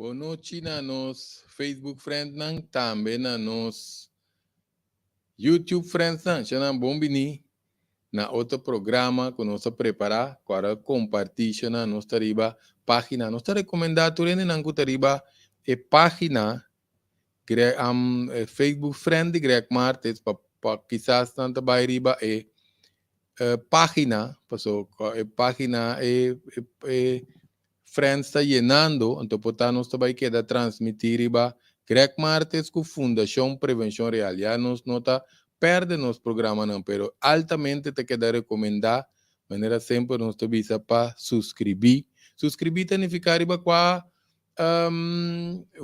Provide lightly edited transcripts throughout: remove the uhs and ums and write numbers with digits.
Bon nochi na nos Facebook friendnan, tambe na nos YouTube friendsnan. Shonan, bon bini na otro programa ku nos a prepará, ku a kompartí, shonan. Nos ta riba página. Nos ta rekomendá tur hendenan ku ta riba e página Greg, Facebook friend di Greg Martes pa kisas nan ta bai riba e página, paso e página e friends ta yenando, anto por ta nos ta bai keda transmití riba Greg Martes ku Fundashon Prevenshon Real. Ya nos no ta perde nos programanan, pero altamente ta keda rekomendá, manera semper nos ta bisa, pa suskribí. Suskribí ta nifiká riba kua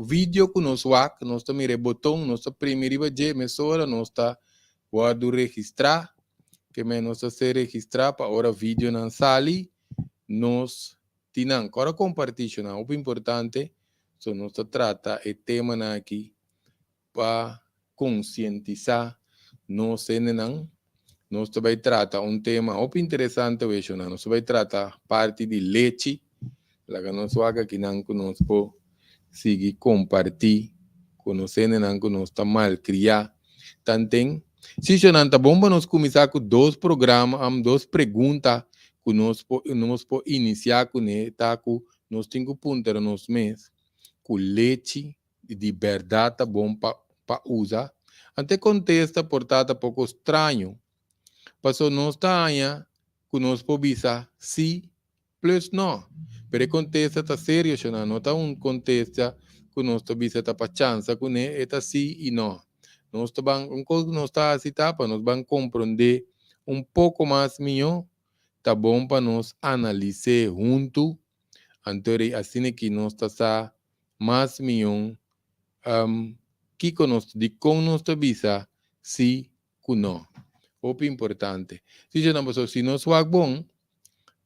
video ku nos wak, nos ta mira e boton, nos ta primi riba dje, mesora nos ta wòrdu registrá, ke men nos ta ser registrá pa ora videonan sali, nos tin nan. Kòrda kompartí, shonnan, hopi importante, so nos ta trata e temanan aki pa konsientisá nos hendenan. Nos ta bai trata un tema hopi interesante awe, shonnan. Nos ta bai trata parti di lechi. Laga nos wak akinan ku nos por sigui kompartí ku nos hendenan ku nos ta malkriá tanten. Sí, shonnan, ta bon pa nos kuminsá ku dos programa, dos pregunta ku nos por inisiá kuné, ta ku nos tin ku puntra nos mes ku lechi di bèrdat ta bon pa usa. Anto kontesta por ta poko straño. Paso nos ta haña ku nos por bisa sí plus no. Pero e kontesta ta serio, shonnan, no ta un kontesta ku nos ta bisa ta pa chansa kuné, e ta sí i no. Nos ta ban, un kos ku nos ta hasi ta pa nos ban komprondé un poko mas mihó, ta bon pa nos analis'é huntu, anto asina ku nos ta sa mas mihó kiko nos, di kon nos ta bisa sí ku no. Hopi importante. Si shonnan, paso si nos wak bon,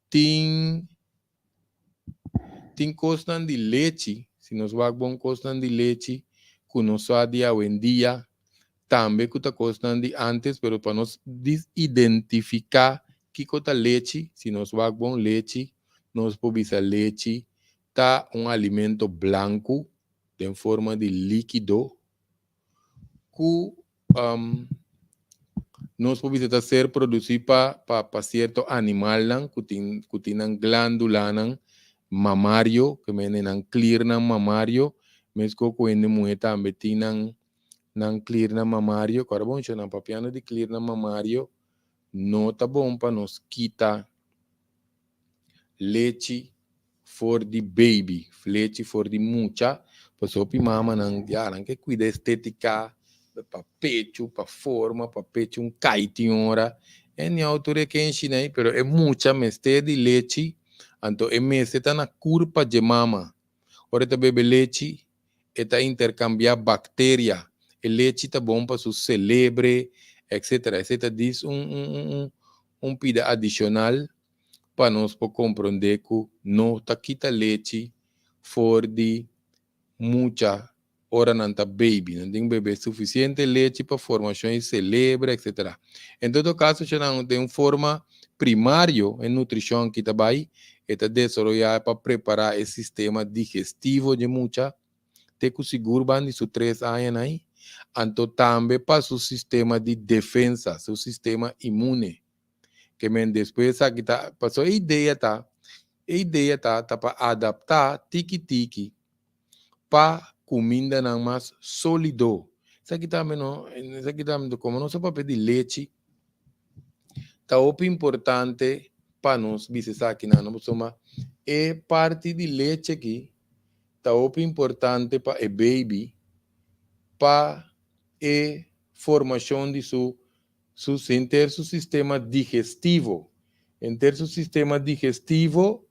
tin kosnan di lechi, si nos wak bon, kosnan di lechi ku nos sa di awendia, tambe ku ta kosnan di antes, pero pa nos identifiká kiko ta lechi, si nos wak bon, lechi, nos por bisa lechi ta un alimento blanku den forma di líkido ku nos por bisa ta ser produsí pa sierto animalnan ku tin nan glándulanan mamario, ke men nan kliernan mamario, meskos ku hende muhé tambe tin nan kliernan mamario. Kòrda bon, shonnan, papiando di kliernan mamario, no ta bon pa nos kita lechi for di baby, lechi for di mucha, pasobra hopi mamanan ya nan ke kuida estétika pa pechu, pa forma, pa pechu un kaiti ora. E niau tur e kenshi nei, pero e mucha mester di lechi, anto e mester ta na kurpa dje mama. Ora e ta bebe lechi, e ta interkambiá bakteria. E lechi ta bon pa su selebre, etcetera. Esei ta dis un pida adishonal pa nos por komprondé ku no ta kita lechi for di mucha ora nan ta baby. Nan tin bebe sufisiente lechi pa formashon di selebre, etcetera. En todo kaso, shonnan, den un forma primario, e nutrishon ki ta bai, e ta desaroyá pa prepará e sistema digestivo di mucha, te ku sigur ban di su 3 aña aí, anto tambe pa su sistema di defensa, su sistema inmune. Ke men despues aki ta, paso e idea ta pa adaptá tiki tiki pa kumindanan mas sólido. Esaki tambe no, esaki tambe komo nos a papia di lechi, ta hopi importante pa nos bisa esakinan, no? Pasobra e parti di lechi aki ta hopi importante pa e baby, pa e formashon di su henter su sistema digestivo. Henter su sistema digestivo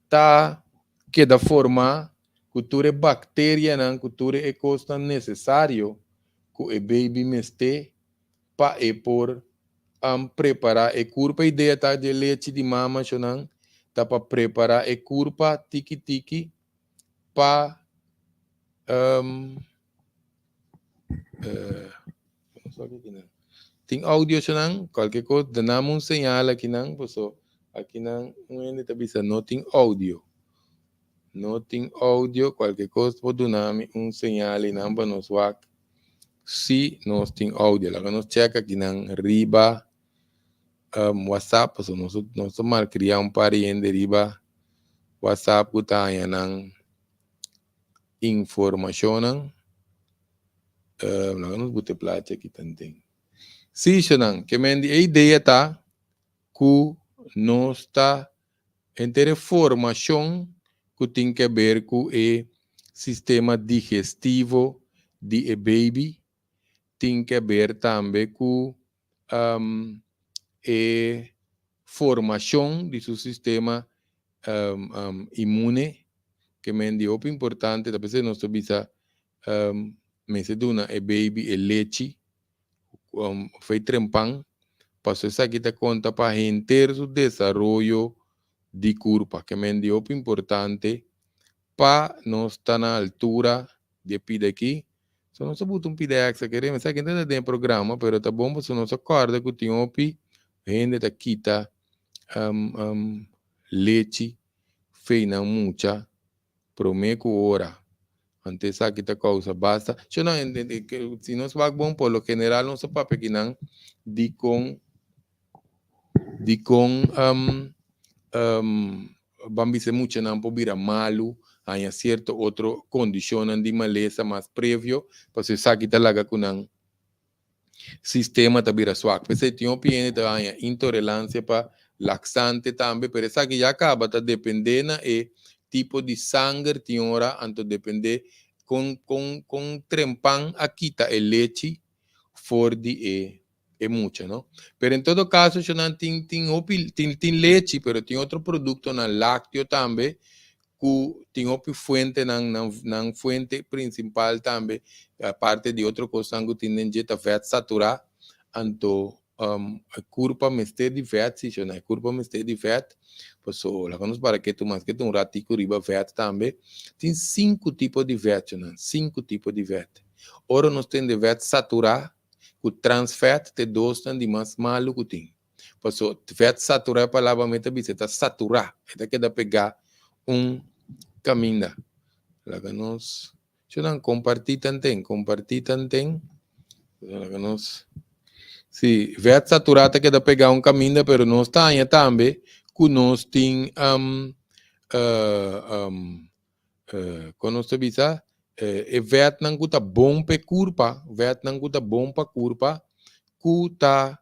ta keda formá ku tur e bakterianan, ku tur e kosnan nesesario ku e baby mester pa e por prepará e kurpa. Idea ta di lechi di mama, shonnan, ta pa prepará e kurpa tiki tiki pa tin audio, shonnan. Kualke kos, duna un señal akinan, paso akinan un hende ta bisa no tin audio. No tin audio, kualke kos por duna mi un señal i nan pa nos wak si nos tin audio. Laga nos check aki nan riba WhatsApp, pasobra nos nos ta malkriá un par di hende riba WhatsApp ku ta haña nan informashonnan. Laga nos buta e plachi aki tanten. Sí, shonan, ke men di e idea ta ku nos ta Henter e formashon ku tin ke ber ku e sistema digestivo di e baby tin ke ber tambe ku e formashon di su sistema inmune, ke men di hopi importante, ta p'esei nos ta bisa mester duna e baby e lechi Fei trempan, paso esaki ta konta pa henter su desaroyo di kurpa, ke men di hopi importante pa nos ta na altura di e pida aki. So nos a buta un pida extra kere, esaki no ta den e programa, pero ta bon pasobra nos a kòrda ku tin hopi hende ta kita lechi fei nan mucha promé ku ora. Anto esaki ta kousa basta. Sho nan, si nos wak bon, por lo general nos ta papia kinan dikon dikon ban bisa e muchanan por bira malu, haña sierto otro kondishonnan di malesa mas previo, pasobra esaki ta laga ku nan sistema ta bira swak. P'esei tin hopi hende ta haña intoleransia pa laksante tambe, pero esaki ya kaba ta dependé na e tipo di sanger tin ora, anto dependé kon kon kon trempan a kita e lechi for di e e mucha, no. Pero en todo kaso nan tin tin hopi tin tin lechi, pero tin otro produktonan lákteo tambe ku tin hopi fuentenan, nan nan fuente prinsipal tambe, aparte di otro kosnan ku tin den dje ta vèt saturá, anto e kurpa mester di vèt si shona, e kurpa mester di vèt, paso laga nos para ketu mas ketu un ratiku riba vèt tambe, tin sinku tipo di vèt shona, sinku tipo di vèt, ora nos tende vèt saturá ku transvèt ta e dosnan di mas malu ku tin. Paso vet saturá e palabra mi ta bisa e ta saturá, e ta keda pegá un kaminda. Laga nos nan kompartí tanten, kompartí tanten. Laga nos Sí, vet saturá ta keda pegá un kaminda, pero nos ta haña tambe ku nos tin um, uh, um, uh, kon nos ta bisa, uh, e vetnan ku ta bon pa e kurpa, vetnan ku ta bon pa kurpa, ku ta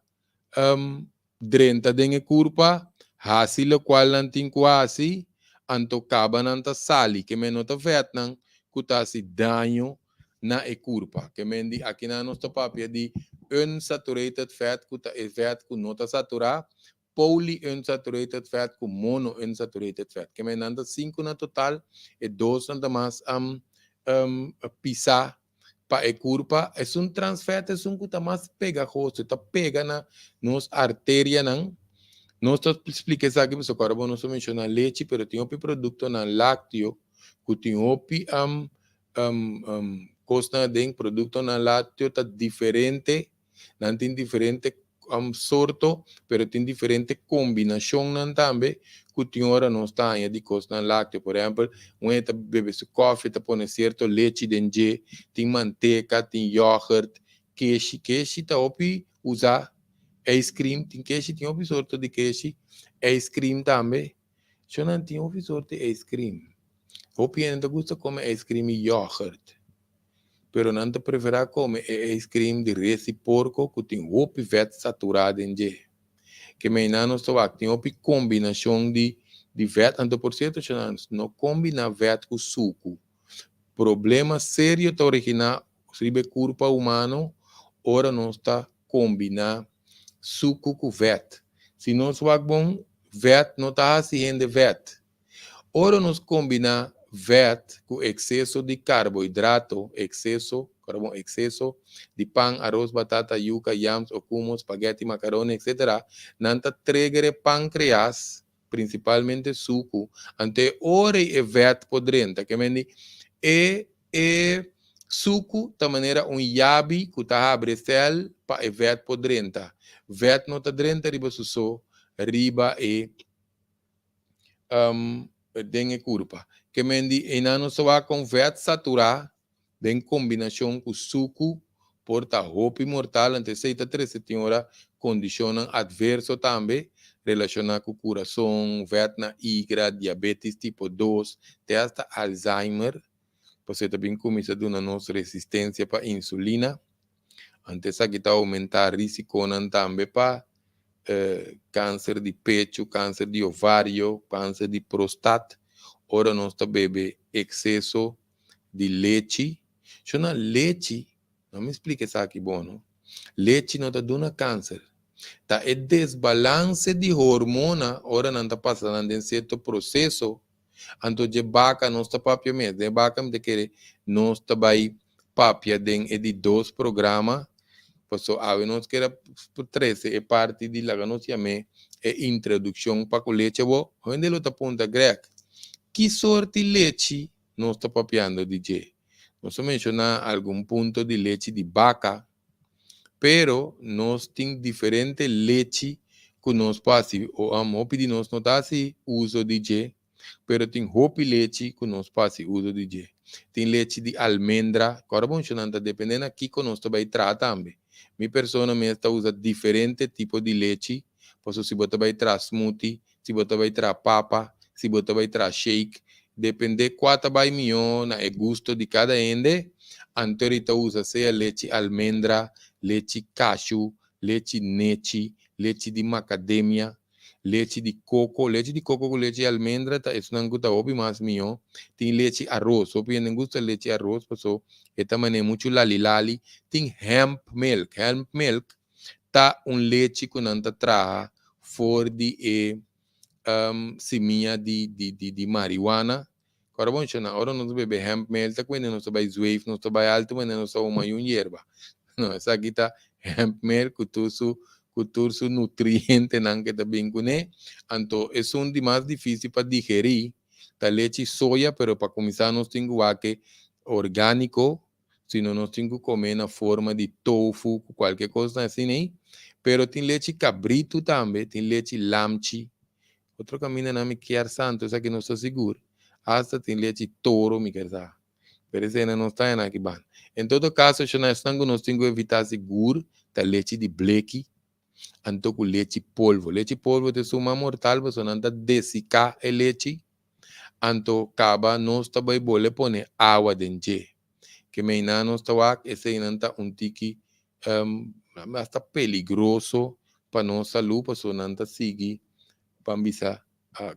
drenta den e kurpa, hasi lokual nan tin ku hasi, anto kaba nan ta sali. Ke men no ta vètnan ku ta hasi daño na e kurpa. Ke men di akinan nos ta papia di unsaturated fat ku ta e vèt ku no ta saturá, polyunsaturated fat ku monounsaturated fat. Ke men nan ta sinku na total, e dosnan ta mas pisá pa e kurpa, esun transvet esun ku ta mas pegahoso, ta pega na nos arterianan. Nos ta splika esaki pasobra ku ora bo nos a menshoná lechi, pero tin hopi produktonan lákteo ku tin hopi kosnan aden. Produktonan lákteo ta diferente. Nan tin diferente sorto, pero tin diferente kombinashonnan tambe ku tin ora nos ta haña di kosnan lákteo. Por ehèmpel, un hende ta bebe su kòfi, ta pone sierto lechi den dje, tin manteka, tin yògùrt, keshi. Keshi ta hopi usá, ijskrim, tin keshi, tin hopi sorto di keshi, ijskrim tambe. Shonnan tin hopi sorto di ijskrim. Hopi hende ta gusta kome ijskrim i yògùrt. Pero nan ta preferá kome e ijskrim di res di porko ku tin hopi vèt saturá den dje. Ke meinan nos ta wak tin hopi kombinashon di di vèt, anto por sierto shonnan no kombiná vèt ku suku. Problema serio ta originá riba e kurpa humano ora nos ta kombiná suku ku vèt. Si nos wak bon, vèt no ta hasi hende vèt. Ora nos kombiná vèt ku ekseso di karbohidrato, ekseso, kòrda bon, ekseso, di pan, aros, batata, yuka, yams, okumo, spagèti, makaroni, etsetera, nan ta trigger e pankreas, prinsipalmente suku, anto e ora ei e vèt por drenta. Ke men di e e suku ta manera un yabi ku ta habri e sèl pa e vèt por drenta. Vèt no ta drenta riba su so, riba e. Den e kurpa. Ke men di einan nos ta wak kon vèt saturá den kombinashon ku suku por ta hopi mortal, anto esei ta trese tin ora kondishonnan atverso tambe relashoná ku kurason, vèt na igra, diabetis tipo dos, te asta Alzheimer, pasobra e ta bin kuminsá duna nos resistensia pa insulina. Anto esaki ta oumentá risikonan tambe pa kanser di pechu, kanser di ovario, kanser di prostat, ora nos ta bebe ekseso di lechi. Shona lechi, no mi splika esaki bon no, lechi no ta duna kanser, ta e desbalanse di hormona ora nan ta pasa nan den sierto proseso, anto dje baka nos ta papia mes, den e baka mi ta kere nos ta bai papia den e di dos programa, paso awe nos kier a trese e parti di laga nos yam'é e introdukshon pa ku lechi. Awor, hende lo ta puntra, Greg, ki sorti lechi nos ta papiando di dje? Nos a menshoná algun punto di lechi di baka, pero nos tin diferente lechi ku nos por hasi, hopi di nos no ta hasi uso di dje, pero tin hopi lechi ku nos por hasi uso di dje. Tin lechi di almendra, ku ora bon nan ta depende na kiko nos ta bai traha tambe. Mi persona mes ta usa diferente tipo di lechi, pasobra si bo ta bai traha smoothie, si bo ta bai traha papa, si bo ta bai traha shake, depende kua ta bai mihó na e gusto di kada hende, anto ri ta usa sea lechi almendra, lechi kashu, lechi nechi, lechi di macadamia, Lechi di koko, lechi di koko ku lechi di almendra ta esunnan ku ta hopi mas mihó. Tin lechi aros, hopi hende gusta lechi aros paso e ta manera muchu lali lali. Tin hemp milk, hemp milk ta un lechi ku nan ta traha for di e simia di di marihuana. Ora bo menshona, ora nos bebe hemp milk ta kuende nos ta bai zweef, nos ta bai alto manera nos ta huma yun yerba. No, esaki ta hemp milk ku tur su ku tur su nutrientenan ke ta bin kuné. Anto esun di mas difisil pa digerí ta lechi soya, pero pa kuminsá nos tin ku wak e orgániko, sino nos tin ku kom'é na forma di tofu ku kualke kosnan asina ei. Pero tin lechi kabritu tambe, tin lechi lamchi. Otro kaminda nan mi kier sa, anto esaki no sta sigur. Asta tin lechi toro mi kier sa. Pero esei nan no sta en aki banda. En todo kaso, shona esnan ku nos tin ku evitá sigur ta lechi di bleki anto ku lechi polvo. Lechi polvo ta esun mas mortal pasobra nan ta desiká e lechi anto kaba nos ta bai bole pone awa den dje. Ke meinan nos ta wak eseinan ta un tiki asta peligroso pa nos salú pasobra nan ta sigui ban bisa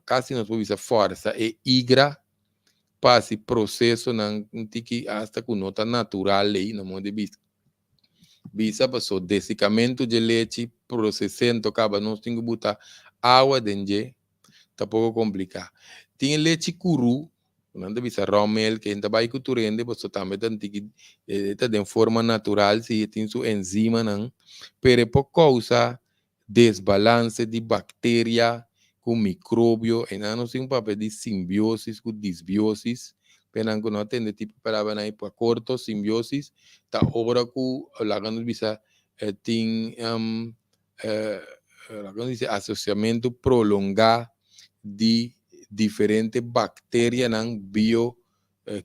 kasi nos por bisa forsa e igra pa hasi prosesonan un tiki asta ku no ta natural ei na modo di bisa. Bisa paso desikamentu dje lechi prosesento kaba nos tin ku buta awa den dje ta poko kompliká. Tin e lechi kurú Nan ta bisa raw milk, e ta bai ku tur hende pasobra tambe ta tiki e ta den forma natural si e tin su enzimanan, pero e por kousa desbalanse di bakteria ku mikrobio, einan nos tin papia di simbiosis ku disbiosis, p'enan ku no a tende tipo palabranan ei pa korto, simbiosis ta ora ku laga nos bisa tin laga nos bisa asosiamentu prolongá di diferente bakterianan bio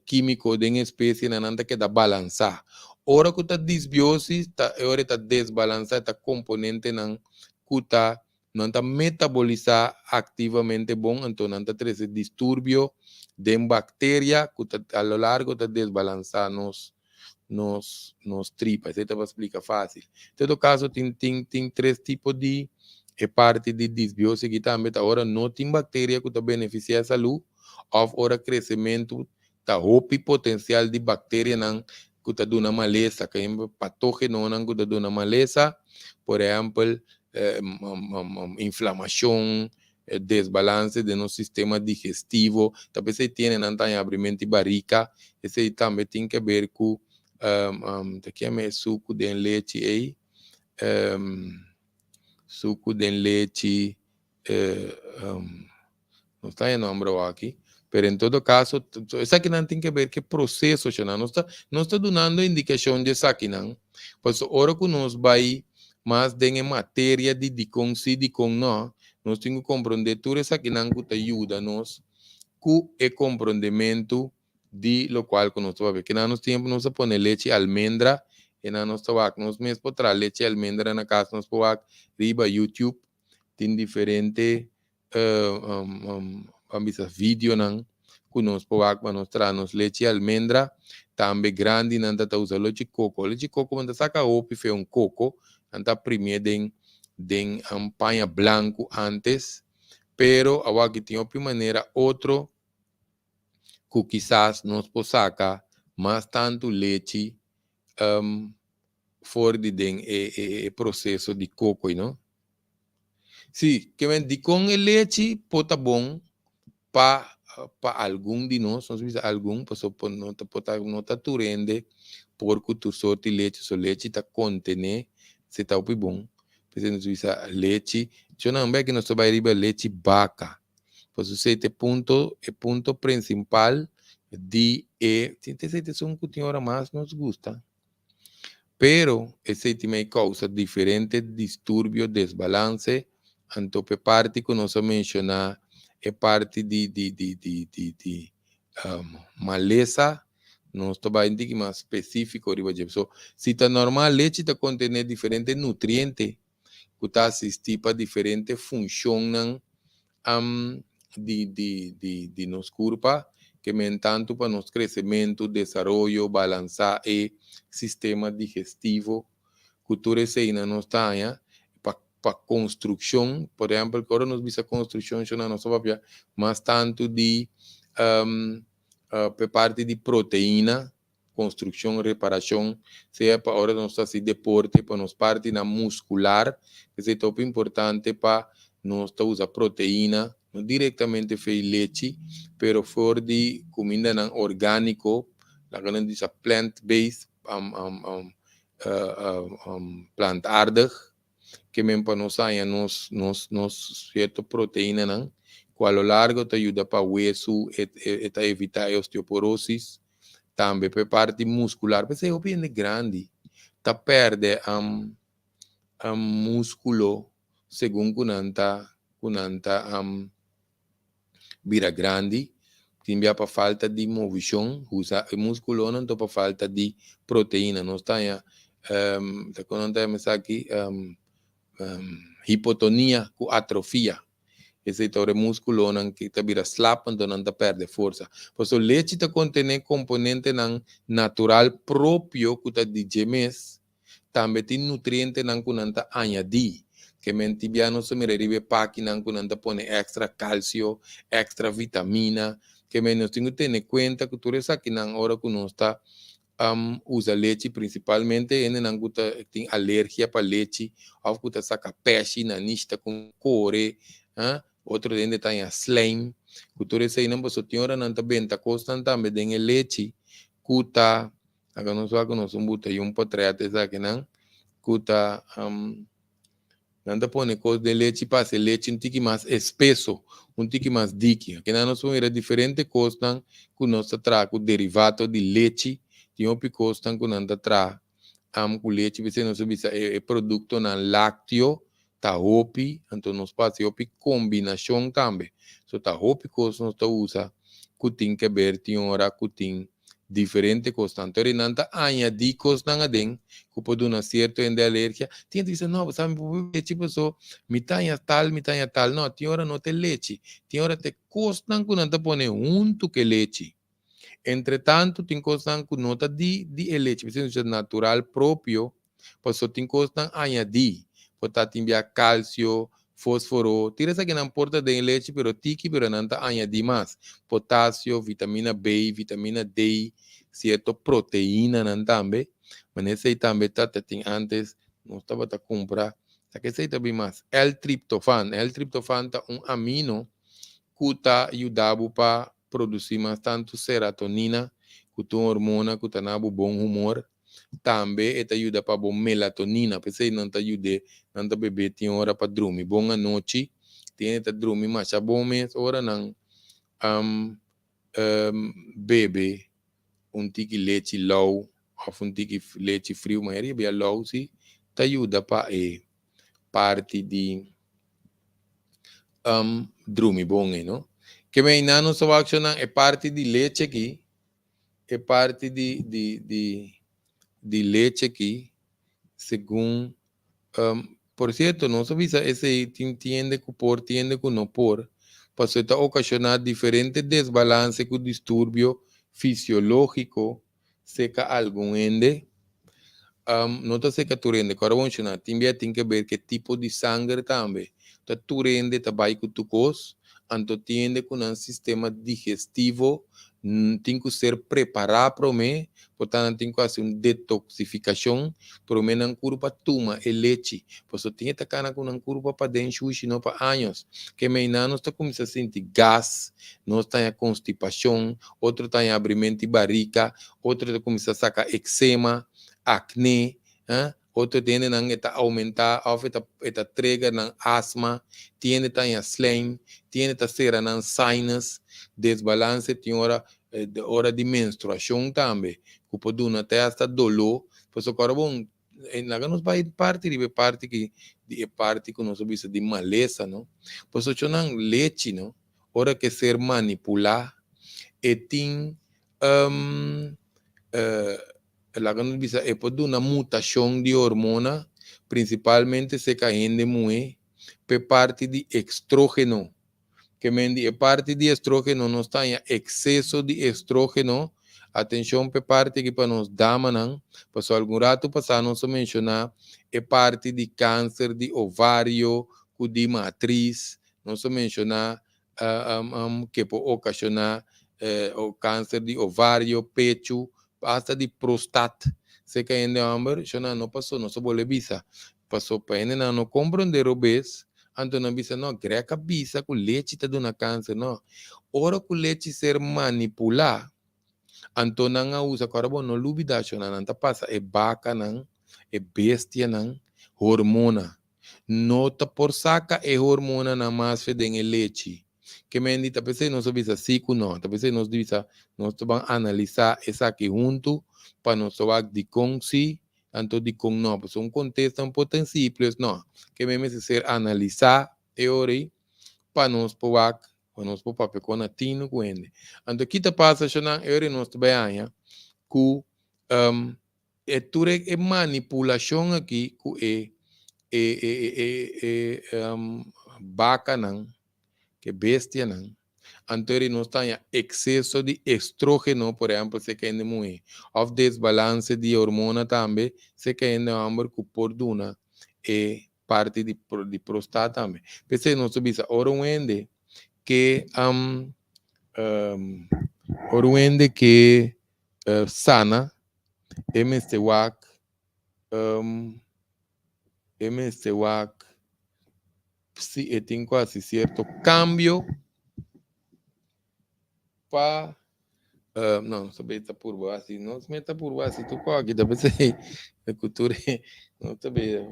kímiko den espesienan nan ta keda balansá. Ora ku ta disbiosis ta e ora e ta desbalansá e ta komponentenan ku ta nan ta metabolisá aktivamente bon anto nan ta trese disturbio den bakteria ku ta a lo largo ta desbalansá nos nos nos tripa. Esei ta pa splika fásil. En todo kaso tin tin tin tres tipo di e parti di disbiosis aki tambe ta ora no tin bakteria ku ta benefisiá salú òf ora kresementu ta hopi potensial di bakterianan ku ta duna malesa, por ehèmpel patógenonan ku ta duna malesa, por ehèmpel inflamashon, desbalanse den nos sistema digestivo, ta p'esei tiene nan ta haña abrimentu di barika, esei tambe tin ke ber ku ta kieme e suku den lechi ei, suku den lechi no ta haña nomber awor aki, pero en todo kaso esakinan tin ke ber ku e proseso shona, nos ta nos ta dunando indikashon di esakinan, pasobra ora ku nos bai mas den e materia di dikon si dikon no, nos tin ku komprondé tur esakinan ku ta yuda nos. ku e komprondementu di lokual ku nos ta papia. Kinan nos tempu nos a pone lechi almendra i nan nos ta wak. Nos mes por traha lechi almendra na kas, nos por wak riba YouTube tin diferente ban bisa videonan ku nos por wak pa nos traha nos lechi almendra. Tambe grandinan ta ta usa lochi koko. Lochi koko bo ta saka hopi fe un koko, nan ta primié den den paña blanku antes, pero awaki tin hopi manera otro ku kisas nos por saka mas tantu lechi for di den e proseso di koko, no? Sí, ke men dikon e lechi por ta bon pa pa algun di nos, nos bisa algun pasobra por no ta por ta no ta tur hende por ku tur sorti lechi, so lechi ta kontené si ta hopi bon, p'esei nos bisa lechi, shonnan bek nos ta bai riba lechi baka. Pasobra esei ta e punto, e punto principal di e, esei ta esun ku tin ora mas nos gusta. Pero esei tin mei kousa diferente disturbio, desbalanse, anto p'e parti ku nos a menshoná, e parti di di di di di di malesa, nos ta bai un tiki mas spesífiko riba dje. So, si ta normal lechi ta kontené diferente nutriente ku ta asistí pa diferente funshonnan di di di di nos kurpa, ke men tantu pa nos kresementu, desaroyo, balansá e sistema digestivo, ku tur eseinan nos ta haña pa pa konstrukshon. Por ehèmpel, ora nos bisa konstrukshon, shona nos ta papia mas tantu di pa e parti di proteina, konstrukshon, reparashon, sea pa ora nos ta hasi deporte, pa nos partinan muskular, esei ta hopi importante pa nos ta usa proteina, no direktamente fei lechi, pero for di kumindanan orgániko, laga nan bisa plant based, plantaardig, ke men pa nos haña nos nos nos sierto proteinanan ku a lo largo ta yuda pa wesu, e ta evitá e osteoporosis, tambe pa e parti muskular. P'esei hopi hende grandi ta pèrdè múskulo segun ku nan ta ku nan ta bira grandi. Tin bia pa falta di movishon, usa e múskulonan to pa falta di proteina. Nos ta haña ta kon nan ta yama esaki hipotonia ku atrofia. Esei ta ora e múskulonan ki ta bira slap, anto nan ta pèrdè forsa. Pasobra lechi ta kontené komponentenan natural propio ku ta di dje mes. Tambe tin nutrientenan ku nan ta añadí. Ke men tin bia nos ta mira riba e pakinan ku nan ta pone èkstra kalsio, èkstra vitamina. Ke men nos tin ku tene kuenta ku tur esakinan ora ku nos ta usa lechi, prinsipalmente hendenan ku ta tin alergia pa lechi òf ku ta saka pèshi na nishta ku kore, otro hende ta haña slijm. Ku tur eseinan pasobra tin ora nan ta benta kosnan tambe den e lechi ku ta Laga nos wak ku nos un buta i un potrèt esakinan ku ta nan ta pone kos den lechi pa hasi e lechi un tiki mas espeso, un tiki mas diki. Akinan nos por mira diferente kosnan ku nos ta traha ku derivato di lechi. Tin hopi kosnan ku nan ta traha ku lechi, p'esei nos ta bisa e produktonan lákteo ta hopi, anto nos por hasi hopi kombinashon tambe. So ta hopi kos nos ta usa ku tin keber tin ora ku tin diferente kosnan. Anto nan ta añadí kosnan aden ku por duna sierto hende alergia. Tin hende bisa, no, bo sa mi por bebe lechi paso mi ta haña tal, mi ta haña tal. No, tin ora no ta e lechi, tin ora ta e kosnan ku nan ta pone huntu ku e lechi. Entretantu tin kosnan ku no ta di di e lechi, p'esei nos bisa natural propio, paso tin kosnan añadí, por ta tin bia kalsio, fosforo, tur esakinan por ta den e lechi pero tiki pero nan ta añadí mas, potasio, vitamina B, vitamina D, sierto proteinanan tambe, manera esei tambe ta ta tin antes nos tabata kumpra, sa ke esei ta bin mas, L-triptofan, L-triptofan ta un amino ku ta yuda bo pa produsí mas tantu seratonina, ku ta un hormona ku ta na bo bon humor. Tambe e ta yuda pa bo melatonina, p'esei nan ta yud'é, nan ta beb'é tin ora pa drumi bon anochi. Tin hende ta drumi masha bon mes ora nan bebe un tiki lechi lou òf un tiki lechi friu, mayoria bia lou si ta yuda pa e parti di drumi bon ei no. Ke men einan nos ta wak shonnan e parti di leche aki, e parti di di di di leche aki segun por cierto nos a bisa esey tin tiende cu por tiende cu no por pasobra e ta ocasiona diferente desbalance cu disturbio fisiologico seca algun hende. No ta seca tur hende, cu ora bo tin bia tin ke ber ke tipo di sanger tambe. Ta tur hende ta bay cu tur cos, anto tin hende cu nan sistema digestivo tin cu ser prepara prome, por ta nan tin cu haci un detoxificacion prome nan curpa tuma e lechi. Pasobra tin e ta cana cu nan curpa paden shushi no pa años. Ke meinan nos ta cuminsa sinti gas, nos ta haña constipacion, otro ta haña abriment'i barika, otro ta kuminsá saka eksema, akné, otro tin hendenan e ta oumentá òf e ta e ta trigger nan asma, tin hende ta haña slijm, tin hende ta sera nan sinus, desbalanse tin ora ora di menstruashon tambe ku por duna te asta doló, pasobra ku ora bo laga nos bai parti riba e parti ki di e parti ku nos a bisa di malesa no, pasobra ochonan lechi no. Ora ke ser manipulá, e tin, laga nos bisa, e por duna mutashon di hormona, prinsipalmente serka hende muhé, p'e parti di estrógeno. Ke men di e parti di estrógeno nos ta haña ekseso di estrógeno. Atenshon p'e parti aki pa nos damanan, pasobra algun ratu pasá nos a menshoná e parti di kanser di ovario ku di matris. Nos a menshoná ke por okashoná kanser di ovario, pechu, asta di prostat. Serka hende hòmber, shona no pasó, nos a bolbe bisa. Pasó pa hendenan no komprondé robes, anto nan bisa, no, Greg a bisa ku lechi ta duna kanser. No. Ora ku lechi ser manipulá, anto nan a usa, kòrda bo, no lubidá, shona, nan ta pasa e bakanan, e bestianan, hormona. No ta por saka e hormonanan mas fe den e lechi. Ke men di ta p'esei nos a bisa si ku no. Ta p'esei nos di bisa nos ta ban analisá esaki huntu pa nos ta wak dikon si anto dikon no. Pasobra un kontesta un por tan simples no. Ke men mester ser analisá e ora ei pa nos por wak pa nos por papia kon na tinu ku hende. Anto ki ta pasa shonnan e ora ei nos ta bai haña ku E tur e manipulashon aki ku e e e e e bakanan, ku e bestianan, anto eri nos ta haña ekseso di estrógeno, por ehèmpel si e ka hende muhé, òf desbalanse di hormona tambe si e ka hende hòmber ku por duna e parti di di prostat tambe. P'esei nos ta bisa ora un hende ke ora un hende ke sana e mester wak e mester wak si e tin ku hasi sierto kambio pa no nos ta bay ta purba hasi nos mester ta purba hasi tur kos aki ta p'esei ku tur e nos ta bay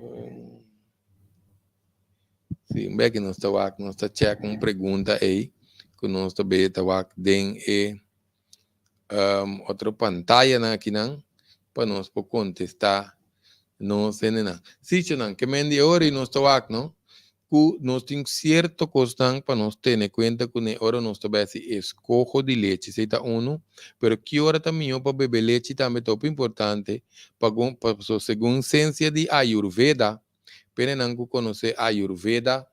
si un beki nos ta wak nos ta chèk un pregunta ei ku nos ta bay ta wak den e otro pantayanan akinan pa nos por kontestá nos hendenan. Sichonan, ke men di e ora ei nos ta wak no, ku nos tin sierto kosnan pa nos tene kuenta kuné ora nos ta bai hasi eskoho di lechi. Esei ta unu, pero ki ora ta mihó pa bebe lechi tambe ta hopi importante pa pasobra segun sensia di Ayurveda, penenan ku konosé Ayurveda,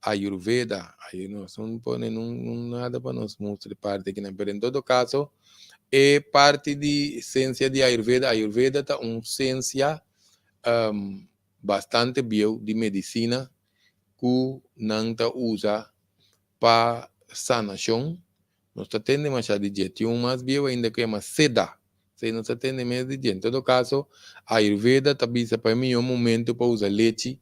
Ayurveda, ayi nos no pone nun nada pa nos mustra e parti akinan, pero en todo caso e parti di sensia di Ayurveda, Ayurveda ta un sensia bastante bieu di medisina ku nan ta usa pa sanashon. Nos ta tende masha di dje. Tin un mas bieu ainda ku yama Siddha. Esei nos ta tende mes di dje. En todo kaso, Ayurveda ta bisa pa e mihó momento pa usa lechi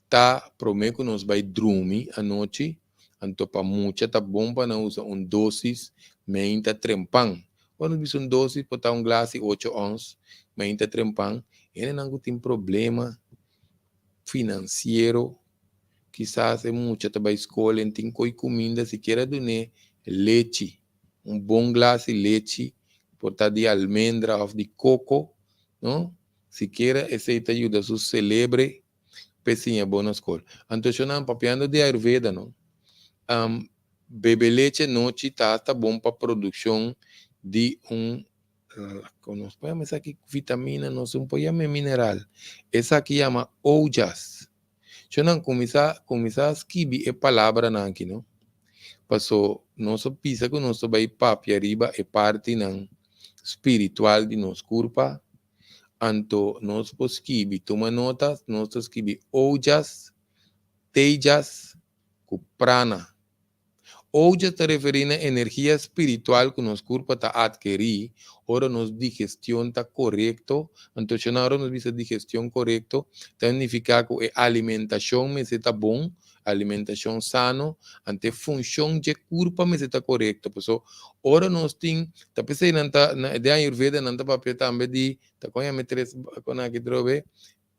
ta promé ku nos bai drumi anochi. Anto pa mucha ta bon pa nan usa un dosis meinta trempan. Ora nos bisa un dosis por ta un glas di ocho ons meinta trempan. Hendenan ku tin problema finansiero Kisas e mucha ta bai skol en tin koi kuminda sikiera dun'é lechi, un bon glas di lechi, por ta di almendra òf di koko, no? Sikiera esei ta yuda su selebre p'e siña bo na skol. Anto shonnan papiando di Ayurveda no, bebe leche nochi ta hasta bon pa produkshon di un nos por yama esaki vitamina, nos no por yama e mineral, esaki yama ojas. Shonnan kuminsá kuminsá skibi e palabranan aki no, paso nos a bisa ku nos ta bai papia riba e partinan spiritual di nos kurpa. Anto nos por skibi, tuma nota, nos ta skibi ojas, tejas ku prana. Ojas ta referí na energia spiritual ku nos kurpa ta atkerí ora nos digestion ta korekto. Anto shona ora nos bisa digestion korekto, ta nifiká ku e alimentashon mester ta bon, alimentashon sano, anto e funshon dje kurpa mester ta korekto. Paso ora nos tin, ta p'esei nan ta, den Ayurveda nan ta papia tambe di, ta kon yama e tres kon aki trobe,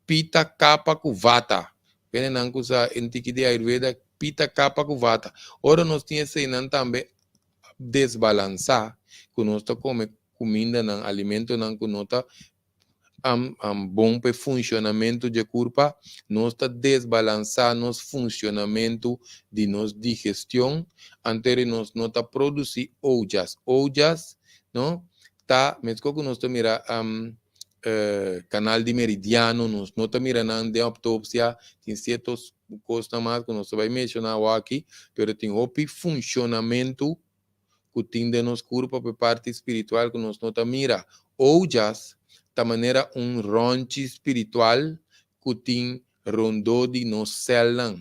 Pita, Kapha ku Vata. Bene nan ku sa un tiki di Ayurveda, Pita, Kapha ku Vata. Ora nos tin eseinan tambe desbalansá, ku nos ta kome kumindanan, alimentonan ku no ta bon pa e funshonamentu dje kurpa, nos ta desbalansá nos funshonamentu di nos digestion, anto nos no ta produsí ojas. Ojas, no, ta meskos ku nos ta mira kanal di meridiano, nos no ta mira nan den optopsia, tin sierto kosnan mas ku nos ta bai menshoná awor aki, pero tin hopi funshonamentu ku tin den nos kurpa pa e parti spiritual ku nos no ta mira. Ojas ta manera un ronchi spiritual ku tin rondó di nos sèlnan.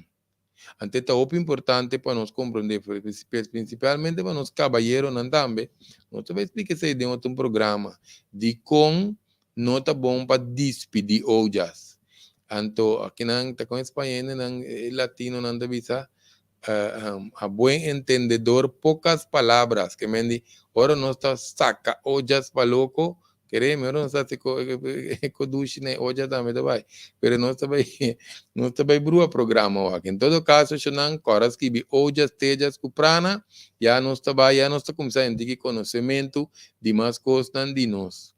Anto ta hopi importante pa nos komprondé, prinsipalmente pa nos kabayeronan tambe, nos ta bai splika esei den otro programa, dikon no ta bon pa dispidí ojas. Anto akinan ta kon e spañénan, e latinonan ta bisa, A buen entendedor pocas palabras, ke men di ora nos ta saca ollas pa loco, kereme ora nos ta haci e dushi na e olla tambe ta bay, pero nos ta bay nos ta bay brua programa wak. En todo caso eshonan kora skibi ollas, tellas cu prana, ya nos ta bay, ya nos ta cuminsa henti ki conocemento di mas cosnan di nos.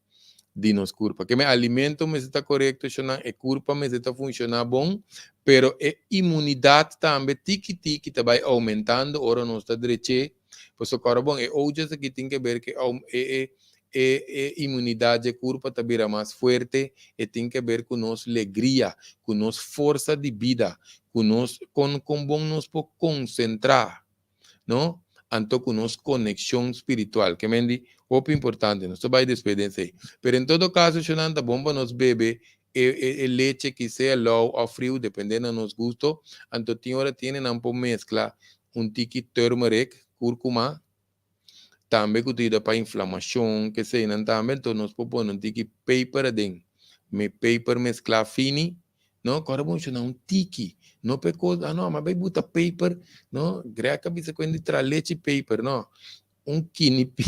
Di nos kurpa. Ke men alimento mester ta korekto shonnan, e kurpa mester ta funshoná bon, pero e imunidat tambe tiki tiki ta bai oumentando ora nos ta drech'é. Pasobra kòrda bon, e ojas aki tin ke ber ku e e e e imunidat dje kurpa ta bira mas fuerte, e tin ke ber ku nos legria, ku nos forsa di bida, ku nos kon kon bon nos por konsentrá. no? Anto ku nos konekshon spiritual, ke men di hopi importante, nos ta bai despues den esei. Pero en todo kaso shonnan ta bon pa nos bebe e e leche ki sea lou òf friu depende na nos gusto, anto tin ora tiene nan por meskla un tiki turmeric, kurkuma, tambe ku ta yuda pa inflamashon, keseinan tambe, anto nos por pone un tiki peper aden, me peper meskla fini. No, kòrda bon shona un tiki. No p'e kos, ah no, m'a bai buta paper, no, Greg a bisa ku hende traha lechi paper, no. Un kinipi,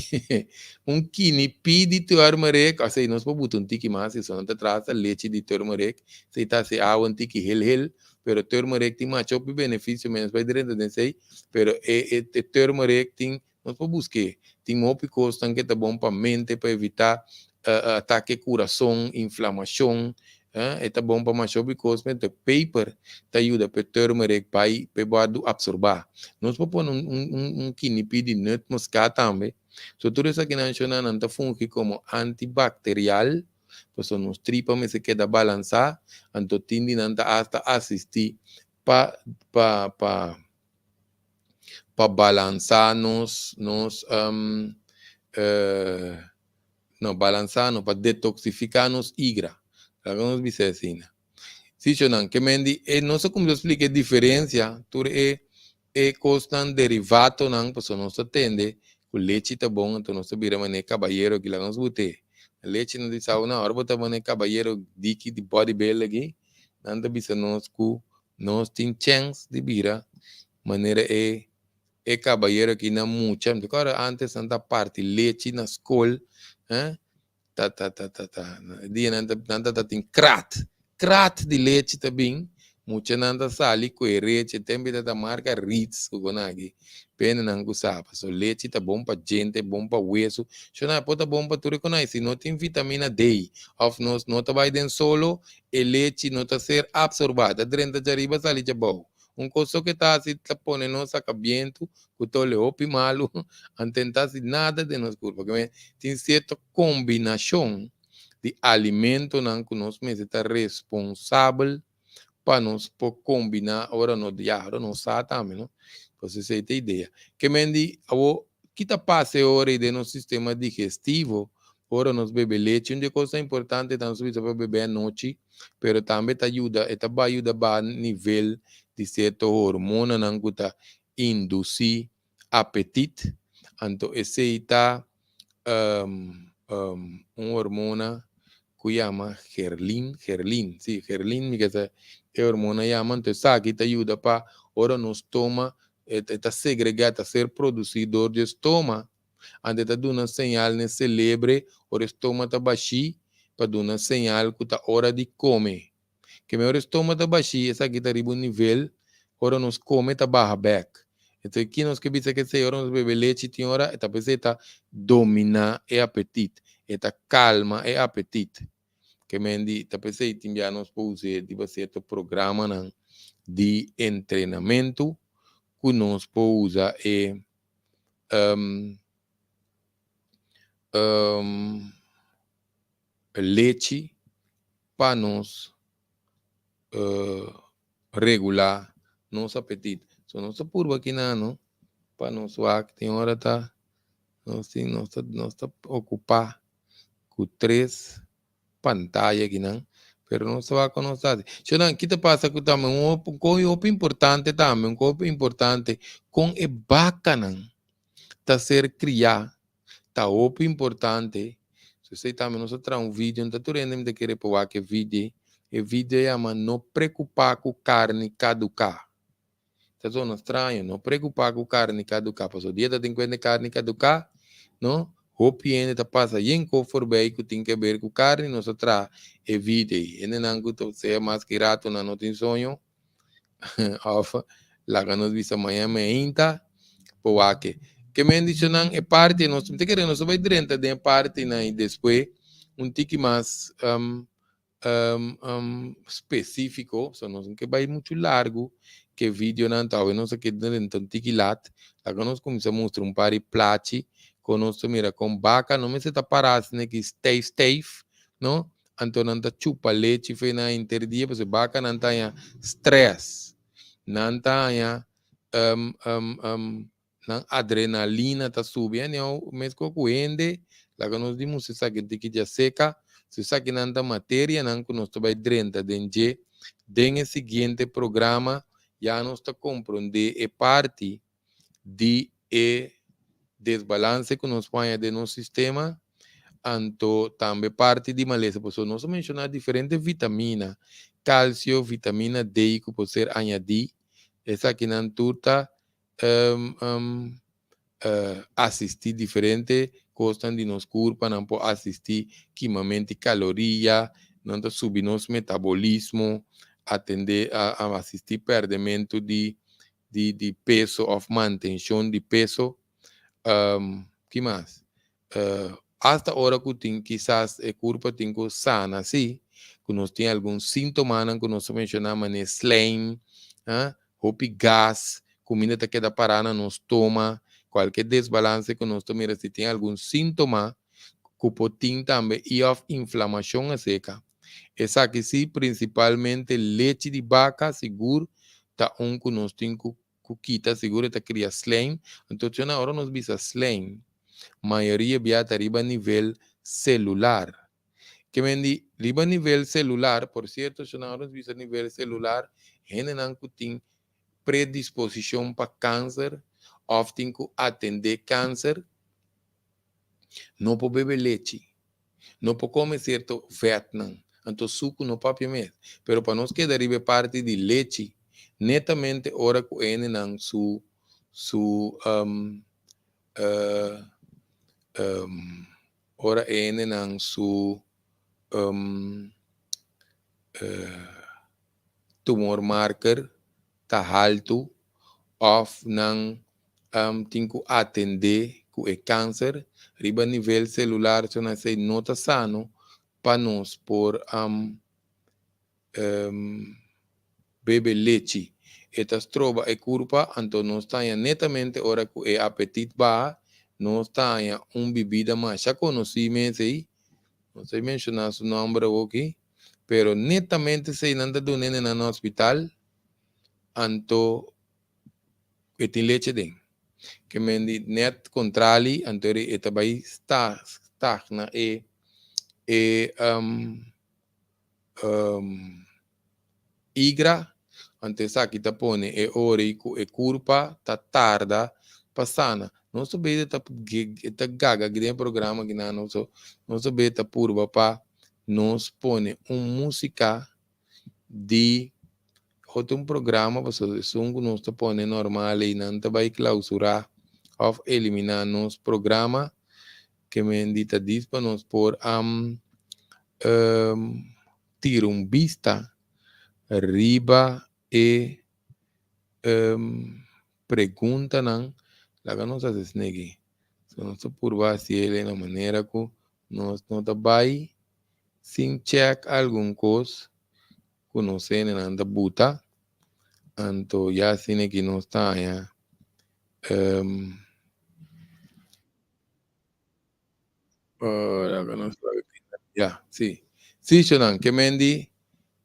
un kinipi di turmeric, osea nos por buta un tiki mas, si no ta traha hasta lechi di turmeric, esei ta hasi awa un tiki hel hel, pero turmeric tin masha hopi benefisio, mi no bai drenta den esei, pero e e turmeric tin, nos por busk'é, tin hopi kosnan ke ta bon pa mente, pa evitá atake kurason, inflamashon, e ta bon pa masha hopi kos, pero peper ta yuda pa e turmeric bai pa e wòrdu apsorbá. Nos por pone un kinipi di nutmuskat tambe. So tur esakinan shona nan ta fungi komo antibakterial, pasobra nos tripa mester keda balansá, anto tin di nan ta asta asistí pa pa pa pa balansá nos nos no balansá no pa detoksifiká nos igra laga nos bisa asina si shownan ke men di e nos a kuminsá splika e diferensia tur e e kosnan derivatonan pasobra nos ta tende ku lechi ta bon anto nos ta bira manera kabayero aki laga nos but'é lechi nan ta bisa awe ora bo ta manera kabayero diki di bodybuilder aki nan ta bisa nos ku nos tin chèns di bira manera e e kabayero aki na mucha, mi ta kòrda antes nan ta parti lechi na skol, eh, ta ta ta ta ta, e dia nan ta nan ta tin krat, krat di lechi ta bin. Muchanan ta sali ku e rechi, tempu ta marka Ritz ku kon aki. Penenan ku sa, paso lechi ta bon pa djente, bon pa wesu. Shona por ta bon pa tur e konai. Si no tin vitamina D òf nos no ta bai den solo, e lechi no ta ser apsorbá, ta drenta djariba sali djabou. Un kos so ke ta hasi ta pone nos saka bientu ku ta ole hopi malu, anto no ta hasi nada den nos kurpa. Tin sierto kombinashon di alimentonan ku nos mester ta responsabel pa nos por kombiná ora nos ya ora nos sa tambe no. Pues esei ta e idea. Ke men di awor ki ta pasa e ora ei den nos sistema digestivo ora nos bebe lechi? Un di e kosnan importante ta nos bisa pa bebe anochi, pero tambe ta yuda e ta bai yuda baha nivel di sierto hormonanan ku ta indusí apetit. Anto esei ta un hormona ku yama gerlin, gerlin, si, gerlin mi ke sa e hormona yama. Anto esaki ta yuda pa ora nos stoma e ta segregá, ta ser produsí dor di e stoma, anto e ta duna señal na e selebre ora e stoma ta bashí pa duna señal ku ta ora di kome. Ke mehor e stoma ta bashí, esaki ta riba un nivel, ora nos kome ta baha bèk. Entonces ki nos ke bisa kesei ora nos bebe lechi tin ora e ta p'esei e ta dominá e apetit, e ta kalma e apetit. Ke men di ta p'esei tin bia nos por us'é riba sierto programanan di entrenamentu ku nos por usa e lechi pa nos regulá nos apetit. So nos ta purba kina no pa nos wak tin ora ta nos tin nos ta nos ta okupá ku tres pantaya kinan pero nos ta wak kon nos ta hasi. Shownan ki ta pasa ku tambe un kos hopi importante tambe un kos hopi importante kon e bakanan ta ser kriá ta hopi importante. So esei tambe nos a traha un video, no ta tur hende mi ta kere por wak e video. E video yama No Preocupa Ku Karni Kaduká. Ta zona straño, no preocupa ku karni kaduká, pasobra dia ta tin kuenta e karni kaduká, no? Hopi hende ta pasa yen kos forbei ku tin keber ku karni, nos a traha e video ei. Hendenan ku ta sea mas ki ratu nan no tin soño, Of laga nos bisa mañana meinta por wak. Ke men dicho nan e parti nos ta kere nos ta bai drenta den e partinan i despues un tiki mas spesifiko, so nos no ke bai muchu largu ke videonan ta awe nos a keda drenta un tiki lat. Laga nos kuminsa mustra un par di plachi kon nos ta mira kon baka no mester ta para asina ki steif steif no. Anto nan ta chupa lechi fe nan henter dia pasobra e bakanan ta haña stress. Nan ta haña nan adrenalina ta subi. Anyhow, meskos ku hende, laga nos di mustra esaki un tiki djaseka. So esakinan ta materianan ku nos ta bai drenta den dje den e siguiente programa. Ya nos ta komprondé e parti di e desbalanse ku nos por haña den nos sistema, anto tambe parti di malesa. Pasobra nos a menshoná diferente vitamina, kalsio, vitamina D ku por ser añadí. Esakinan tur ta asistí diferente kosnan di nos kurpa, nan por asistí kimamento di kaloria, nan ta subi nos metabolismo, atendé asistí pèrdemento di di di peso of mantencion di peso. Ki mas? Hasta ora ku tin kisas e kurpa tin ku sana si, ku nos tin algun sintomanan ku nos a menshoná manera slijm, hopi gas, kuminda ta keda pará na nos stoma, kualke desbalanse ku nos ta mira si tin algun sintoma ku por tin tambe i of inflamashon aseka. Esaki si prinsipalmente lechi di baka sigur ta un ku nos tin ku ku kita sigur e ta kria slijm. Anto na ora nos bisa slijm mayoria bia ta riba nivel selular. Ke men di riba nivel selular, por sierto na ora nos bisa nivel selular hendenan ku tin predisposishon pa kanser òf tin ku atendé kanser no por bebe lechi. No por come cierto vetnan, anto sucu no papia mes. Pero pa nos keda riba e parti di lechi, netamente ora cu hendenan su su ora e hendenan su. tumor marker ta haltu òf nan tin ku atendé ku e kanser riba nivel selular, so nan esei no ta sano pa nos por bebe lechi. E ta stroba e kurpa, anto nos ta haña netamente ora ku e apetit baha, nos ta haña un bibida masha konosí mes ei, no ta menshoná su nòmber awoki, pero netamente esei nan ta duna hende nan na hospital, anto e tin lechi aden. Ke men di net kontrali, anto e ta bai stagna e e igra, anto esaki ta pone e ori ku e kurpa ta tarda pa sana. Nos ta beta ta ta gaga aki den e programa aki nan nos nos ta beta purba pa nos pone un musika di otro un programa pasobra esun ku nos ta pone normal ei nan ta bai klausurá òf eliminá nos programa. Ke men di ta dis pa nos por tira un bista riba e preguntanan. Laga nos hasi esneki. So nos ta purba hasi el na manera ku nos no ta bai sin chèk algun kos ku nos hendenan ta buta. Anto ya asina ki nos ta haña. Ya, sí. Sí, Shonan, ke men di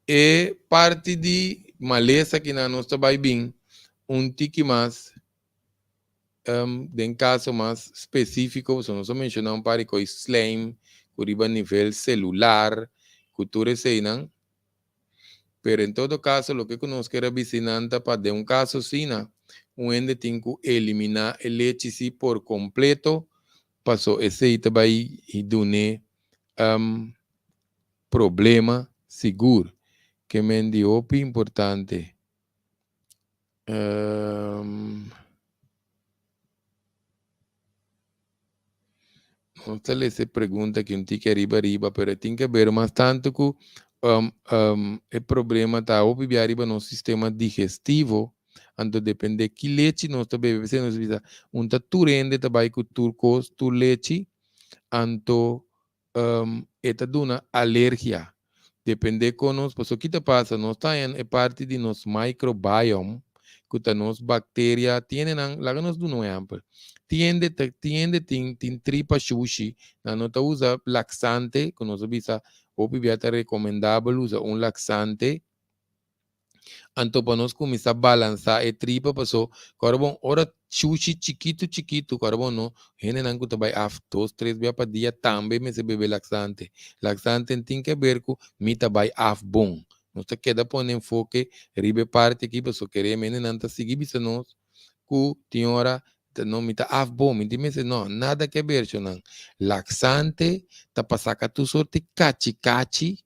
e parti di malesa ki nan nos ta bai bin un tiki mas den kaso mas spesífiko, pasobra nos a menshoná un par di kos slijm ku riba nivel selular ku tur eseinan. Pero en todo caso loke cu nos kier a bisa nan ta pa den un caso asina un hende tin cu elimina e lechi si por completo paso esey ta bay dune problema sigur. Ke men di hopi importante. Nos ta lesa e pregunta aki un tiki ariba ariba, pero e tin ke ber mas tantu ku e problema ta hopi bia riba nos sistema digestivo, anto depende ki lechi nos ta bebe. P'esei nos bisa un ta tur hende ta bai ku tur kos, tur lechi, anto e ta duna alergia. Depende kon nos, pasobra ki ta pasa, nos ta haña e parti di nos microbiome, ku ta nos bakteria, tin hendenan, laga nos duna un ehèmpel, tin hende ta, tin hende tin tin tripa shushi, nan no ta usa laksante, ku nos a bisa hopi bia ta rekomendabel usa un laksante, Anto pa nos kuminsá balansá e tripa paso kòrda bon ora shushi chikitu chikitu kòrda bon no hendenan ku ta bai af dos tres bia pa dia tambe mester bebe laksante. Laksante tin ke ber ku mi ta bai af bon. Nos ta keda pone enfoke riba e parti aki paso kereme hendenan ta sigui bisa nos ku tin ora ta no mi ta af bon mi tin mester no nada ke ber shonnan. Laksante ta pa saka tur sorti kachi kachi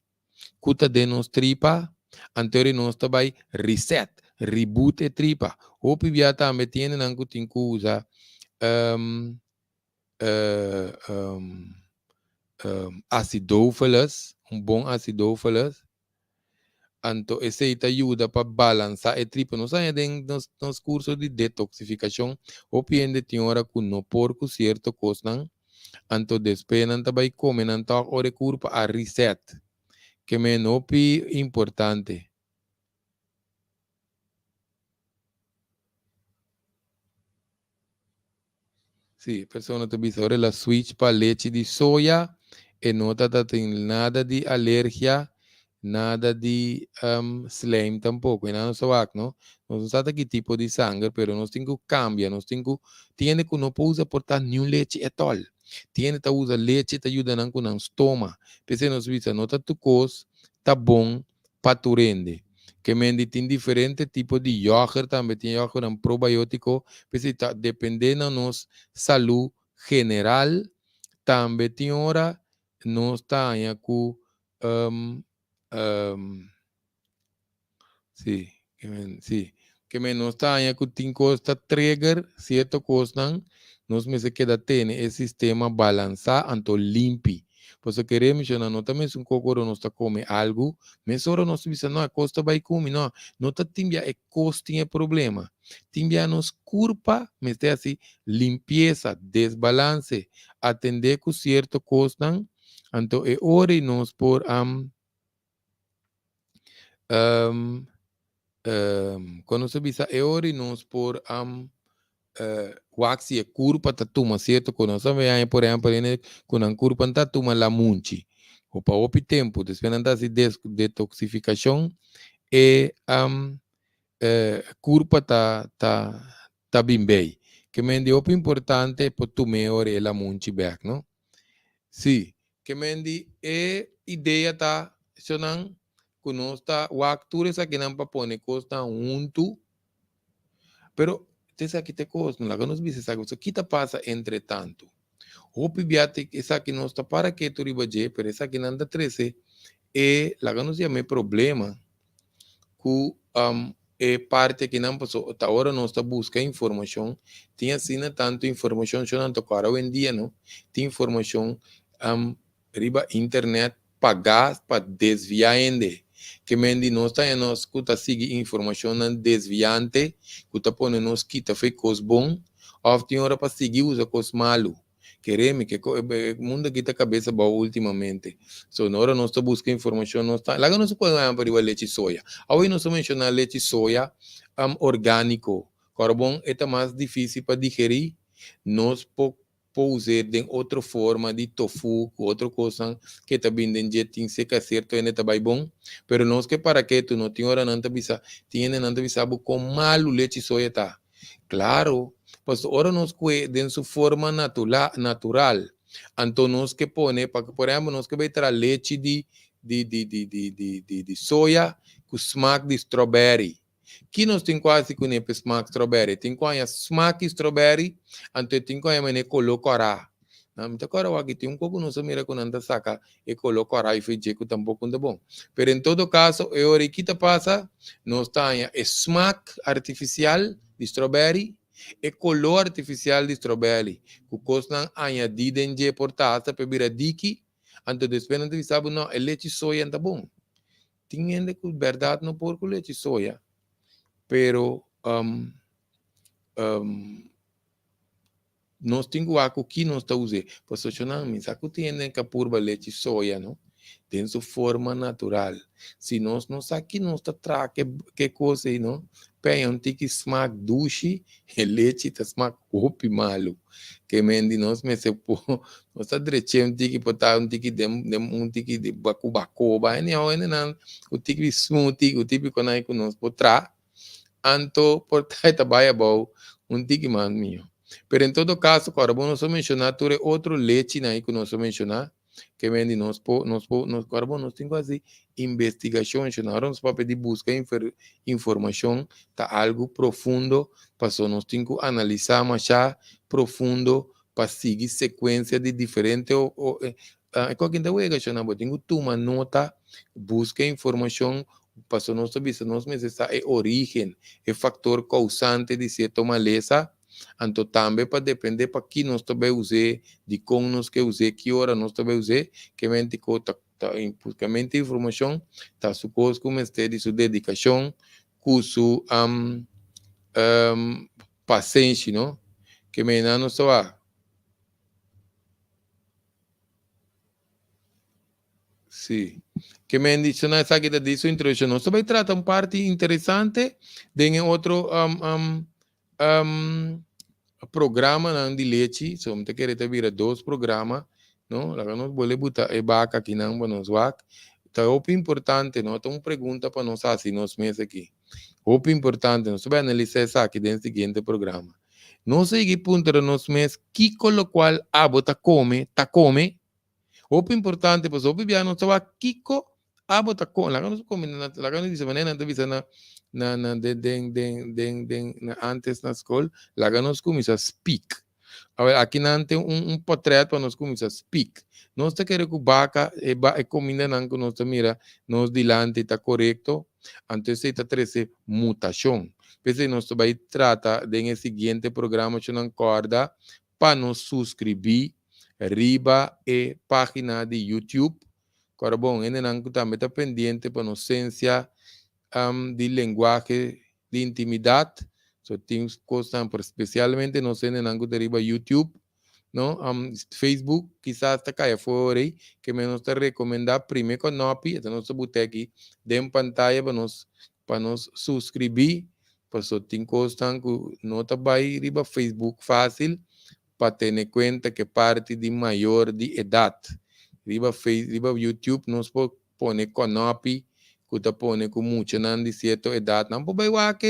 ku ta den nos tripa, anto ri nos ta bai reset, reboot e tripa. Hopi bia tambe tin hendenan ku tin ku usa acidophilus, un bon acidophilus, anto esei ta yuda pa balansa e tripa. Nos haña den nos nos kurso di detoksifikashon, hopi hende tin ora ku no por ku sierto kosnan, Anto despues nan ta bai come nan tok ora e kurpa a reset. Ke men hopi importante. Si, e persona ta bisa ora el a switch pa lechi di soya e no ta ta tin nada di alergia, nada di slijm tampoco. E nan nos ta wak no. Nos no sa ta ki tipo di sanger, pero nos tin ku kambia, nos tin ku tin hende ku no por usa por ta niun lechi etòl. Tin hende ta usa lechi ta yuda nan ku nan stoma. P'esei nos bisa no ta tur kos ta bon pa tur hende. Ke men di tin diferente tipo di yògùrt tambe, tin yògùrtnan probiótiko, p'esei ta dependé na nos salú general. Tambe tin ora nos ta haña ku Sí, ke men, sí. Ke men nos ta haña ku tin kos ta trigger sierto kosnan, nos mester keda tene e sistema balansá anto limpi. Pasobra kere mishona no ta mesun koko ora nos ta kome algu, mesora nos ta bisa no e kos ta bai ku mi, no, no ta tin bia e kos tin e problema. Tin bia nos kurpa mester hasi limpiesa, desbalanse, atendé ku sierto kosnan, anto e ora ei nos por Kon nos ta bisa e ora nos por wak si e kurpa ta tuma sierto kos. Nos ta haña por ehèmpel hende ku nan kurpa no ta tuma lamunchi o pa hopi tempu despues nan ta hasi detoksifikashon e kurpa ta bin bei. Ke men di hopi importante por tuma e ora e lamunchi bèk no. Sí, ke men di e idea ta esnan ku nos ta wak tur esakinan pa pone kosnan huntu, pero ta esaki ta e kos, laga nos bisa esaki pasobra ki ta pasa entre tantu? Hopi bia ta esaki nos ta para ketu riba dje, pero esakinan ta trese e laga nos yama e problema ku e parti akinan paso ta ora nos ta buska informashon tin asina tantu informashon shon nan ta kòrda awendia no tin informashon riba internet pagá pa desviá hende ke men di nos ta haña nos ku ta sigui informashonnan desviante ku ta pone nos kita fe kos bon òf tin ora pa sigui usa kos malu. Kere mi ke e mundo aki ta kabes abou ultimamente. So no ora nos ta buska informashon nos ta laga nos pone un ehempel riba lechi soya. Awe nos a menshoná lechi soya orgániko. Kòrbon e ta mas difísil pa digerí, nos por por us'é den otro forma di tofu ku otro kosnan ke ta bin den dje tin seka sierto hende ta bai bon, pero nos ke para ketu no tin ora nan ta bisa tin hende nan ta bisa bo kon malu lechi soya ta. Claro, pasobra ora nos kue den su forma natural, anto nos ke pone, pa por ehempel nos ke bay traha lechi di di di di di di di di soya ku smak di strawberry. Ki nos tin ku hasi kuné pa e smak strawberry? Tin ku haña smak di strawberry, anto e tin ku haña manera e kolo kòrá. Nan mi ta kòrda wak tin un kos ku nos a mira ku nan ta saka e kolo kòrá i fei dje ku tampoko no ta bon. Pero en todo kaso e ora ei ki ta pasa? Nos ta haña e smak artifisial di strawberry, e kolo artifisial di strawberry ku kosnan añadí den dje por ta hasta pa e bira diki, anto despues nan ta bisa bo no e lechi soya no ta bon. Tin hende ku bèrdat no por ku lechi soya, pero Nos tin ku wak ku ki nos ta us'é. Pasobra mi sa ku tin hende ka purba lechi soya no, den su forma natural. Si nos no sa ki nos ta traha ke ke kos ei no, peña un tiki smak dushi, e lechi ta smak hopi malu. Ke men di nos mester por nos ta drech'é un tiki por ta un tiki den den un tiki di ku bakoba. Anyhow hendenan ku tiki di smoothie ku tipiko nan ku nos por traha. Anto por ta e ta bai abou un tiki mas mihó. Pero en todo caso, ku ora bo nos a menshoná tur e otro lechinan ei ku nos a menshoná, ke men di nos por, nos por, nos, ku ora bo nos tin ku hasi investigashon, shon. Ora nos papia di buska informashon ta algu profundo, pasobra nos tin ku analisá mashá profundo pa sigui sekuensia di diferente e kòke ta wega, shon. Bo tin ku tuma nota, buska informashon, Pasobra nos ta bisa nos mester sa e origen, e factor causante di cierto malesa, anto tambe pa depende pa ki nos ta bay us'é, dicon nos ke us'é, ki ora nos ta bay us'é, kemente cu ta ta buscamento informacion ta su cos cu mester di su dedicacion cu su pasenshi no, kemen nan nos ta wak. Sí. Ke men di na esaki ta di su introduccion. Nos ta bai trata un parti interesante den e otro um, um, um, programanan di lechi. So, mi ta kere ta bira dos programa, no? Laga nos bole buta e baka akinan pa nos wak. Ta hopi importante, no? Ta un pregunta pa nos hasi nos mes aki. Hopi importante. Nos ta bai analisa esaki den siguiente programa. Nos a yega puntra nos mes kiko lokual abo ta kome, ta kome? Hopi importante pasobra hopi bia nos ta wak kiko abo ta kome. Laga nos kome na laga nos bisa manera nan ta bisa na na na den den den den den na antes na skol laga nos kuminsá speak. Awor aki nan tin un un potret pa nos kuminsá speak. Nos ta kere ku baka e ba e komindanan ku nos ta mira nos dilanti ta korekto? Anto esei ta trese mutashon. P'esei nos ta bai trata den e siguiente programa cu nan kòrda pa nos suskribí. riba e página di YouTube. Kòrda bon, hendenan ku tambe ta pendiente pa nos sensia di lenguahe di intimidat. So tin kosnan, pero spesialmente nos hendenan ku ta riba YouTube, no? Facebook kisas ta kai afó ei, ke men nos ta rekomendá prime kònòpi, esta nos ta buta aki den pantaya pa nos suskribí, paso tin kosnan ku no ta bai riba Facebook fásil pa tene kuenta ku parti di mayor di edat. Riba Face, riba YouTube nos por pone kònòpi ku ta pone ku muchanan di sierto edat nan por bai wak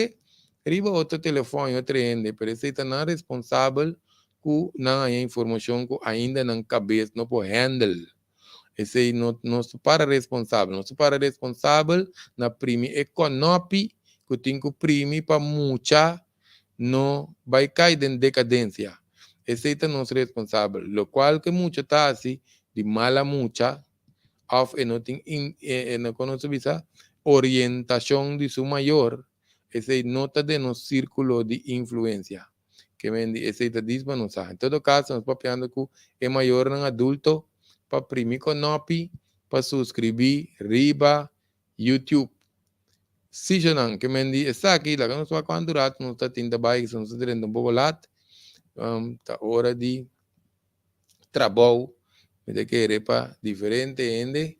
riba otro telefòn, otro hende, pero esei ta nan responsabel ku nan haña informashon ku ainda nan kabes no por handle. Esei no nos para responsabel, nos para responsabel na primi e kònòpi ku tin ku primi pa mucha no bai kai den dekadensia. Esei ta nos responsabel. Lokual ku mucha ta hasi di mala mucha òf e no tin e no kon nos ta bisa orientashon di su mayor, esei no ta den nos sírkulo di influensia. Ke men di esei ta dis pa nos sa. En todo kaso nos papiando ku e mayornan adulto pa primi kònòpi pa suskribí riba YouTube. Sí, nan, ke men di esaki, laga nos wak kuantu rato nos ta tin ta bai, nos ta drenta un poko lat. Ta ora di trabou, mi ta kere pa diferente hende.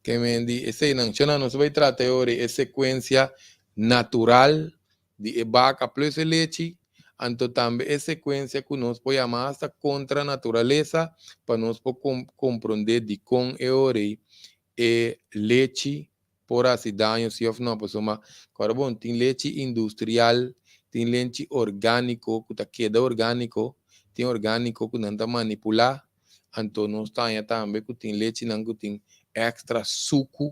Ke men di eseinan, nan, nos bai trata e ora e sekuensia natural di e baka plus e lechi, anto tambe e sekuensia ku nos por yama hasta kontra naturalesa, pa nos por komprondé dikon e ora e lechi por hasi daño si òf no. Pasobra awor bon, tin lechi industrial, tin lechi orgániko ku ta keda orgániko, tin orgániko ku nan ta manipulá, anto nos ta haña tambe ku tin lechinan ku tin èkstra suku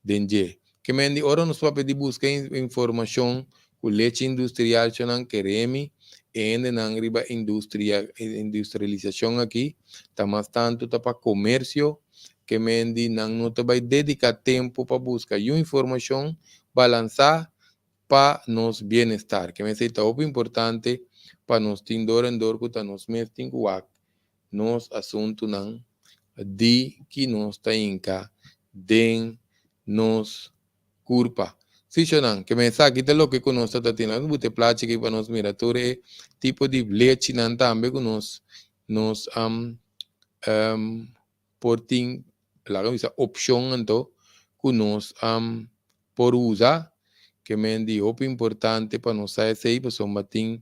den dje. Ke men di ora nos papia di buska informashon ku lechi industrial, nan keremi e hendenan riba industria, industrialisashon aki ta mas tantu ta pa komersio. Ke men di nan no ta bai dediká tempu pa buska un informashon balansá pa nos bienestar. Ke men esei ta hopi importante pa nos tin dor en dor ku ta nos mes tin ku wak nos asuntunan di ki nos ta hinka den nos kurpa. Sí, nan, ke men esaki ta loke ku nos ta tin. Nos buta e plachi aki pa nos mira tur e tipo di lechinan tambe ku nos por tin, laga bisa, opshon anto ku nos por usa. Ke men di hopi importante pa nos sa esei, pasobra tin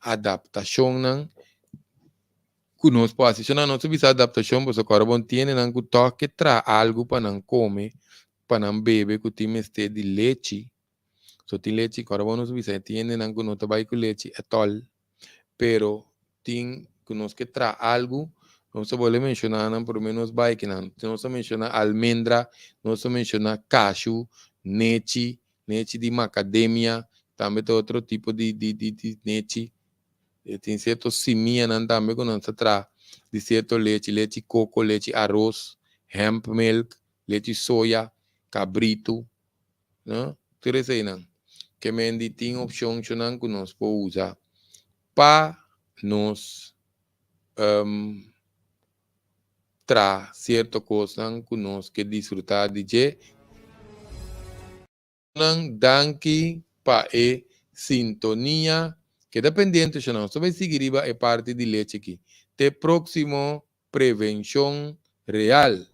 adaptashonnan ku nos por hasi. Nan nos bisa adaptashon, pasobra awor bon tin hendenan ku tòg ke traha algu pa nan kome, pa nan bebe ku tin mester di lechi. So tin lechi, awor bon nos bisa tin hendenan ku no ta bai ku lechi at all, pero tin ku nos ke traha algu, nos ta bolbe menshoná nan promé nos bai kinan. Nos a menshoná almendra, nos a menshoná kashu, nechi, nechi di macadamia, tambe ta otro tipo di nechi. Tin sierto simianan tambe ku nan ta traha di sierto lechi, lechi koko, lechi aros, hemp milk, lechi soya, kabritu, no? Tur eseinan. Ke men di tin opshonnan ku nos por usa pa nos traha sierto kosnan ku nos ke disfrutá di dje. Nan danki pa e sintonia. Keda pendiente, nos ta bai sigui riba e parti di lechi aki. Te próksimo Prevenshon Real.